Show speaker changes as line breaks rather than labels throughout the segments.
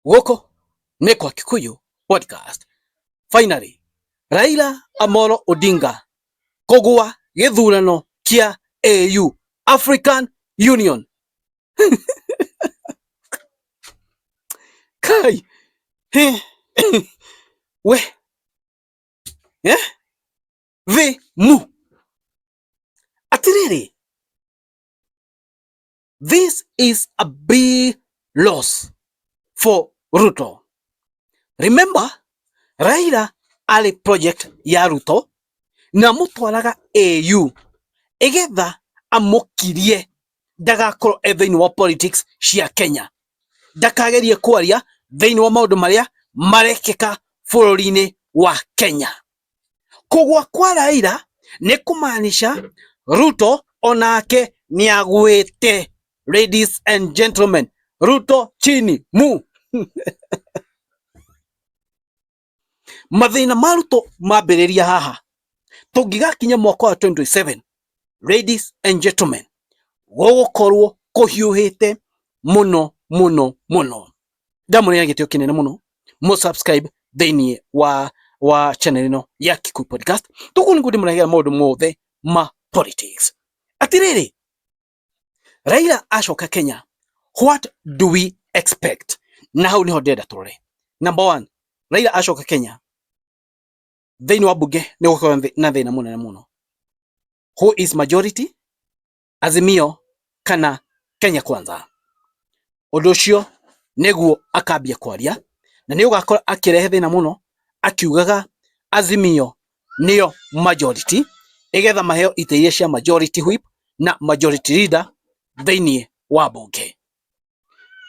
Gũkũ nĩ kwa Kikuyu Podcast. Finally, Raila Amolo Odinga kũgwa gĩthurano kĩa AU, African Union. Kai. We. Eh? Thĩ mu. Atirĩrĩ. This is a big loss for Ruto. Remember, Raila arĩ project ya Ruto na mũtwaraga AU ĩgetha amũkirie ndagakorwo e thĩinĩ wa politics cia Kenya, ndakagerie kwaria thĩinĩ wa maũndũ marĩa marekĩka bũrũri-inĩ wa Kenya. Kũgwa kwa Raila nĩ kũmaanisha Ruto onake nĩagwĩte. Ladies and gentlemen, Ruto chini mu. Mathĩna ma Ruto mambĩrĩria haha. Tũngĩgakinya mwaka wa 2027, ladies and gentlemen, gũgũkorwo kũhiũhĩte mũno mũno mũno. Ndamũrĩ na gĩtĩo kĩnene mũno mũ subscribe thĩinĩ wa channel ĩno ya Kikuyu Podcast. Tũguo nĩguo ndĩmũrehagĩra maũndũ mothe ma politics. Atĩrĩrĩ, Raila acoka Kenya, what do we expect? Na hau niho ndĩrenda tũrore. Number one, Raila acoka Kenya thĩinĩ wa bunge nĩ gũkorwo na thĩna mũnene mũno. Who is majority? Azimio kana Kenya Kwanza. Ũndũ ũcio nĩguo akambia kwaria na nĩ ũgakora akĩrehe thĩna mũno akiugaga Azimio nĩyo majority ĩgetha maheo itĩ iria cia majority whip na majority leader thĩinĩ wa bunge.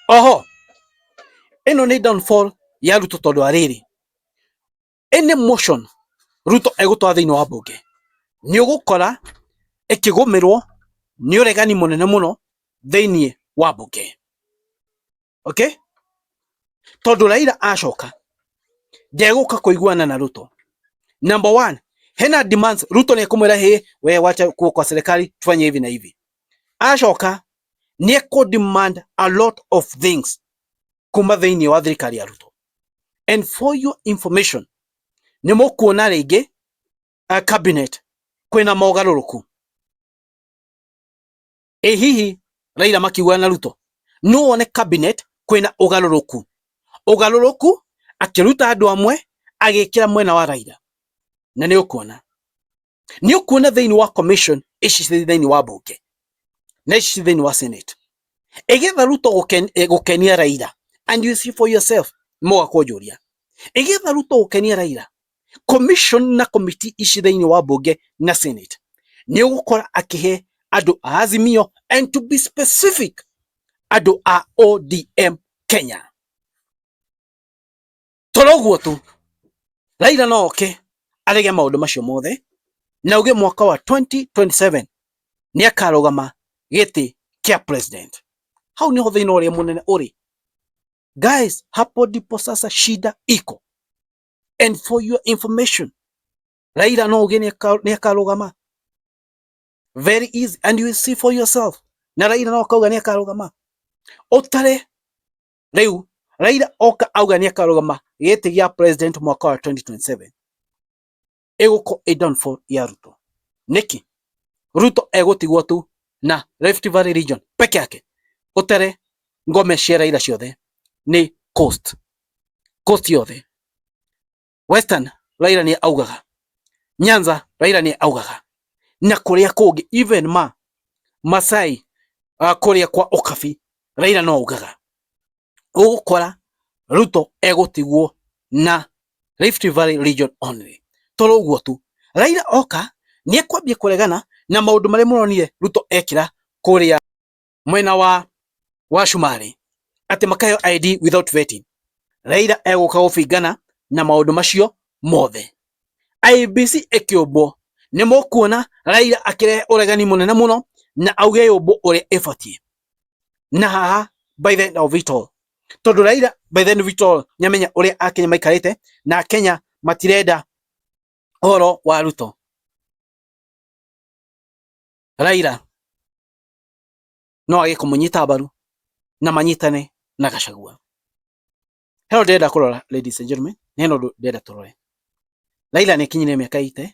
Oho ĩno nĩ downfall ya Ruto tondũ wa rĩrĩ, any motion Ruto egũtwara thĩinĩ wa bunge nĩ ũgũkora ĩkĩgũmĩrwo nĩ ũregani mũnene mũno thĩinĩ wa bunge. Okay? Tondũ Raila acoka ndegũka kũiguana na Ruto. Number one, hena demands Ruto nĩ ekũmwĩra hĩ we wacha kuo kwa serikali tufanye hivi na hivi. Acoka nĩ ekũ demand a lot of things kuma thĩinĩ wa thirikari ya Ruto. And for your information, nĩ mũkuona rĩngĩ cabinet kwĩna mogarũrũku. Ĩ hihi Raila makiuga na Ruto no wone cabinet kwĩna ũgarũrũku, ũgarũrũku akĩruta andũ amwe agĩkĩra mwena wa Raila, na nĩ ũkuona, nĩ ũkuona thĩinĩ wa commission ici ci thĩinĩ wa bunge na ici ci thĩinĩ wa senate ĩgetha Ruto gũkenia Raila, and you see for yourself, moga kũnjũria ĩgetha Ruto gũkenia Raila, commission na committee ici thĩinĩ wa bunge na senate nĩ ũgũkora akĩhe andũ a Azimio, and to be specific, andũ a ODM Kenya. Toro ũguo tu Raila no oke arege maũndũ macio mothe na auge mwaka wa 2027 nĩ akarũgama gĩtĩ kĩa president. Hau niho thĩna ũrĩa mũnene ũrĩ. Guys, hapo ndipo sasa shida iko. And for your information, Raila no auge nĩ akarũgama very easy, and you will see for yourself. Na Raila no akauga nĩ akarũgama ũtare rĩu Raila oka auga nĩ akarũgama gĩtĩ gĩa president mwaka wa 2027, ĩgũkorwo ĩ downfall ya Ruto. Nĩkĩ? Ruto egũtigwo tu na Rift Valley region peke yake, ũtere ngome cia Raila ciothe nĩ coast, coast yothe. Western Raila nĩ augaga, Nyanza Raila nĩ augaga, na kũrĩa kũngĩ even ma Masai, kũrĩa kwa Ũkabi Raila no augaga. Ũgũkora Ruto egũtigwo na Rift Valley region only. Toro ũguo tu Raila oka nĩ ekwambia kũregana na maũndũ marĩa mũronire Ruto ekĩra kũrĩa mwena wa Cumarĩ atĩ makaheo ID without vetting. Raila egũka gũbingana na maũndũ macio mothe. IEBC ĩkĩũmbwo nĩ mũkuona Raila akĩrehe ũregani mũnene mũno na auge yũmbwo ũrĩa ĩbatiĩ. Na haha by the end of it all, tondũ Raila by the end of it all nĩamenya ũrĩa Akenya maikarĩte na Akenya matirenda ũhoro wa Ruto. Raila no age kũmũnyita mbaru na manyitane na Gachagua. Hena ũndũ ndĩrenda kũrora, ladies and gentlemen, hena ũndũ ndĩrenda tũrore. Raila nĩ akinyire mĩaka 80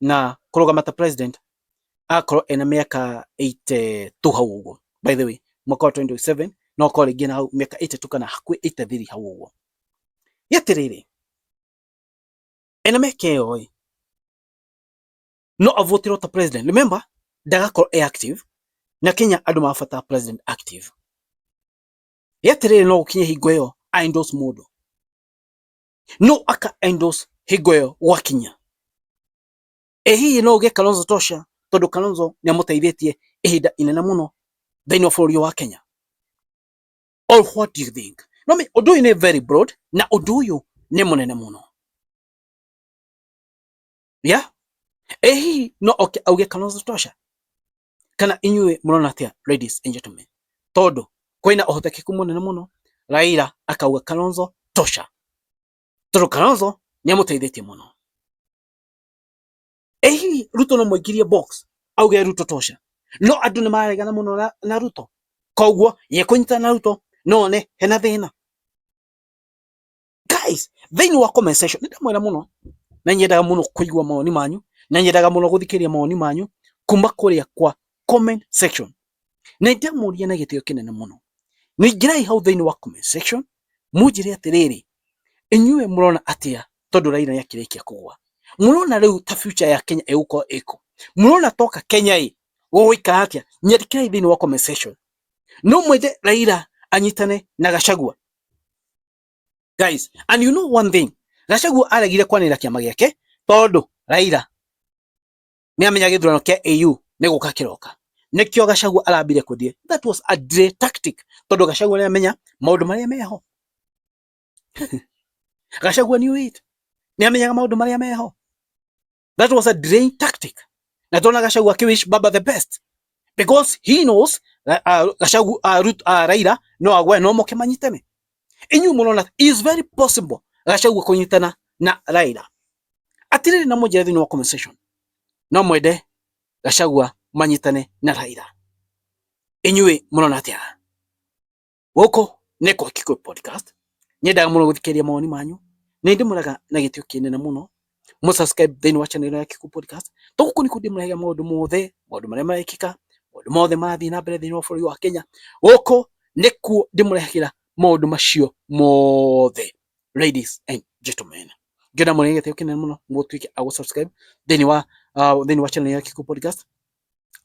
na kũrũgama ta president akorwo ena mĩaka 82 hau ũguo. By the way, mwaka wa 2027 no akorwo rĩngĩ na hau mĩaka 82 kana hakuhĩ 83 hau ũguo. Gĩatĩrĩrĩ, ena mĩaka ĩyo ĩ, no avotirwo ta president. Remember, ndagakorwo e active na Kenya andũ marabatara president active. Gĩatĩrĩrĩ, no gũkinye hingo ĩyo a endorse mũndũ, no aka endorse hingo ĩyo gwakinya. Ĩ hihi no uge Kalonzo tosha, tondũ Kalonzo nĩ amũteithĩtie ihinda inene mũno thĩinĩ wa bũrũri wa Kenya? Or what do you think? No ũndũ ũyũ nĩ very broad na ũndũ ũyũ nĩ mũnene mũno. Yeah, ĩ hihi no oke auge Kalonzo tosha? Kana inyuĩ mũrona atĩa, ladies and gentlemen? Tondũ kwĩna ũhotekeku mũnene mũno Raila akauga Kalonzo tosha, tondũ Kalonzo nĩ amũteithĩtie mũno. Ĩ hihi Ruto no mũingĩrie box auge Ruto tosha? No andũ nĩ maregana mũno na Ruto, koguo ye kũnyitana na Ruto no one hena thĩna. Guys, thĩinĩ wa comment section nĩ ndamwĩra mũno na nyendaga mũno kũigua mawoni manyu na nyendaga mũno gũthikĩrĩria mawoni manyu kuma kũrĩa kwa comment section, na ndamũria na gĩtĩo kĩnene mũno, nĩingĩrai hau thĩinĩ wa comment section munjĩre atĩrĩrĩ, inyuĩ mũrona atĩa? Tondũ Raila nĩ akĩrĩkia kũgũa, mũrona rĩu ta future ya Kenya ĩgũkorwo ĩkũ? Mũrona toka Kenya ĩ gũgũikara atĩa? Nyandĩkĩrai thĩinĩ wa comment section. No mwende Raila anyitane na Gachagua? Guys, and you know one thing, Gachagua aregire kwanĩrĩra kĩama gĩake tondũ Raila nĩ amenya gĩthurano kĩa AU nĩ gũka kĩroka, nĩkĩo Gachagua arambire kwendia. That was a delay tactic, tondũ Gachagua nĩ amenya maũndũ marĩa meho. Gachagua knew it, nĩ amenyaga maũndũ marĩa meho. That was a delaying tactic. Na tona Gachagua akiwish Baba the best because he knows Gachagua, Raila no agwe no moke manyitane. Inyuĩ mũrona is very possible Gachagua kũnyitana na Raila? Atirĩrĩ, na mũnjĩre thĩinĩ wa comment section, no mwende Gachagua manyitane na Raila? Inyuĩ mũrona atĩa? Gũkũ nĩ kwa Kikuyu Podcast. Nyendaga mũno gũthikĩrĩria mawoni manyu. Nĩ ndĩmũraga na gĩtĩo kĩnene mũno mũ subscribe thĩinĩ wa channel ya Kikuyu Podcast, to gũkũ nĩkuo ndĩmũrehaga maũndũ mothe, maũndũ marĩa marekĩka, maũndũ mothe marathiĩ na mbere thĩinĩ wa bũrũri wa Kenya. Gũkũ nĩkuo ndĩmũrehagĩra maũndũ macio mothe. Ladies and gentlemen, ngĩenda mũrĩ gĩtĩo kĩnene mũno mũtuĩke a gũ-subscribe thĩinĩ wa channel ya Kikuyu Podcast.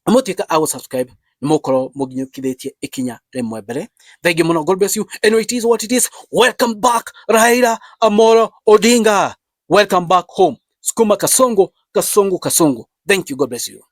Mũtuĩka a gũ-subscribe, nĩ mũgũkorwo mũnginyũkithĩtie ikinya rĩmwe mbere. Thank you mũno. God bless you. Anyway, it is what it is. Welcome back, Raila Amolo Odinga. Welcome back home. Sukuma kasongo, kasongo, kasongo. Thank you. God bless you.